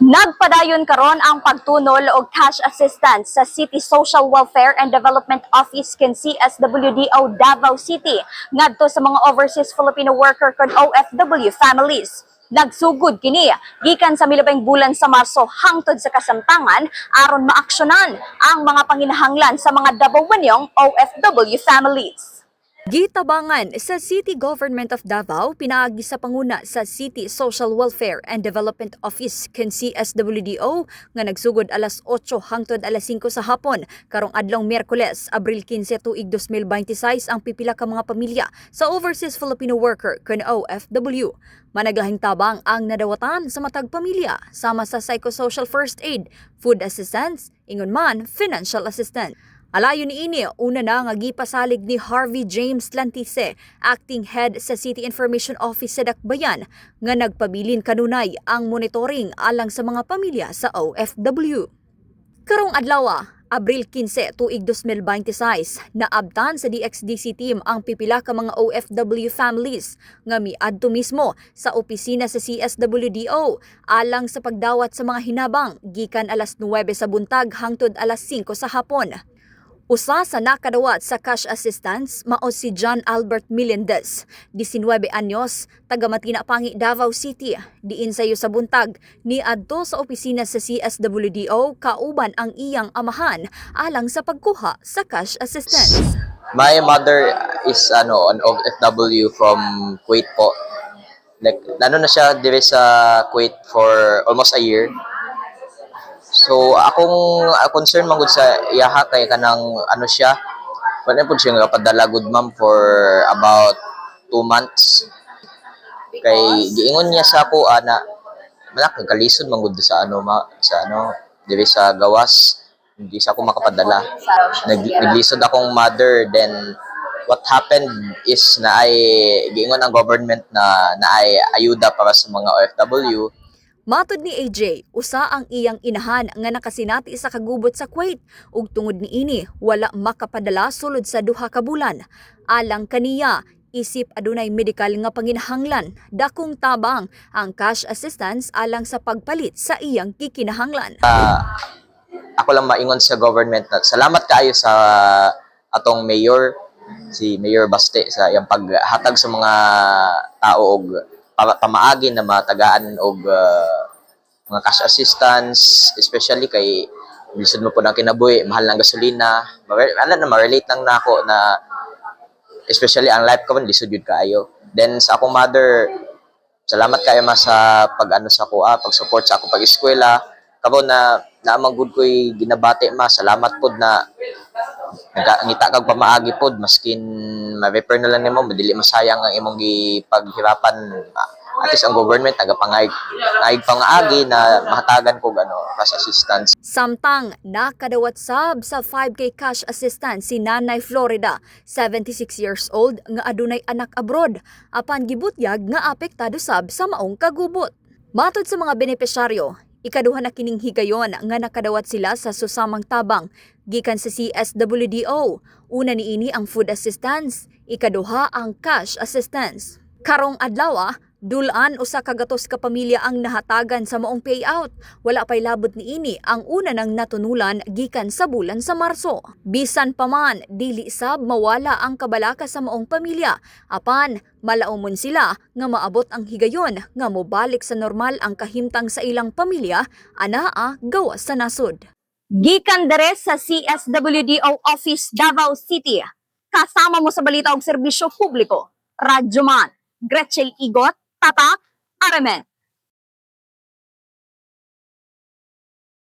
Nagpadayon karon ang pagtunol og cash assistance sa City Social Welfare and Development Office ken CSWDO Davao City ngadto sa mga overseas Filipino worker kon OFW families. Nagsugod kini gikan sa milabing bulan sa Marso hangtod sa kasamtangan aron maaksyonan ang mga panginahanglan sa mga Davaoenyong OFW families. Gitabangan sa City Government of Davao pinaagi sa panguna sa City Social Welfare and Development Office ken CSWDO nga nagsugod alas 8 hangtod alas 5 sa hapon karong adlong Miyerkules, Abril 15 tuig 2026 ang pipila ka mga pamilya sa overseas Filipino worker ken OFW. Managlahing tabang ang nadawatan sa matag pamilya sama sa psychosocial first aid, food assistance, ingon man financial assistance. Alayon niini, una na nga gipasalig ni Harvey James Lantise, acting head sa City Information Office sa Dakbayan, nga nagpabilin kanunay ang monitoring alang sa mga pamilya sa OFW. Karong adlaw, Abril 15, tuig 2026, naabtan sa DXDC team ang pipila ka mga OFW families nga miadto mismo sa opisina sa CSWDO alang sa pagdawat sa mga hinabang gikan alas 9 sa buntag hangtod alas 5 sa hapon. Usa sa nakadawat sa cash assistance mao si John Albert Melendez, 19 anyos, taga Matina Pangi, Davao City. Diin sayo sa buntag, niadto sa opisina sa CSWDO kauban ang iyang amahan alang sa pagkuha sa cash assistance. My mother is ano, an OFW from Kuwait po. Like ano na siya dire sa Kuwait for almost a year. So akong concern man gud sa iyaha kay kanang ano siya, wala pud siya nga gud, ma'am, for about 2 months. Kay giingon niya sa ako na manak nagkalisod man gud sa ano ma, sa ano dire sa gawas, hindi sa ako makapadala. Naglisod akong mother. Then what happened is na ay giingon ang government na naay ayuda para sa mga OFW. Matod ni AJ, usa ang iyang inahan nga nakasinati sa kagubot sa Kuwait ug tungod niini wala makapadala sulod sa 2 ka bulan. Alang kaniya, isip adunay medikal nga panginahanglan, dakong tabang ang cash assistance alang sa pagpalit sa iyang gikinahanglan. Ako lang maingon sa government na salamat kaayo sa atong mayor, si Mayor Baste, sa iyang paghatag sa mga tao og pamaagi na matagaan og mga cash assistance, especially kay lisod man pud ang kinabuhi, mahal ng gasolina. Ala na ma-relate lang nako na especially ang life karon lisod jud kaayo. Then sa akong mother, salamat kayo ma sa pag ano sa ko, pag-support sa ako pag-eskwela. Karon na naamang gud ko'y ginabati, ma, salamat pod na ngita kag pamaagi pod maskin ma-repair na lang nimo, dili masayang ang imong gipaghirapan. At least ang government nagapangay ngayg pangaagi na mahatagan kog ano, cash assistance. Samtang nakadawat sab sa 5K cash assistance si Nanay Florida, 76 years old, nga adunay anak abroad apan gibutyag nga apektado sab sa maong kagubot. Matod sa mga benepisyaryo, ikaduha na kining higayon nga nakadawat sila sa susamang tabang gikan sa CSWDO. Una niini ang food assistance, ikaduha ang cash assistance. Karong adlaw, dulaan 100 ka pamilya ang nahatagan sa maong payout. Wala pa'y labot niini ang una nang natunulan gikan sa bulan sa Marso. Bisan pa man, dili sab mawala ang kabalaka sa maong pamilya. Apan, malaumon sila nga maabot ang higayon nga mobalik sa normal ang kahimtang sa ilang pamilya anaa gawas sa nasod. Gikan dere sa CSWDO Office Davao City. Kasama mo sa balita og serbisyo publiko. Radyoman, Gretchel Igot, Tatak, RMN.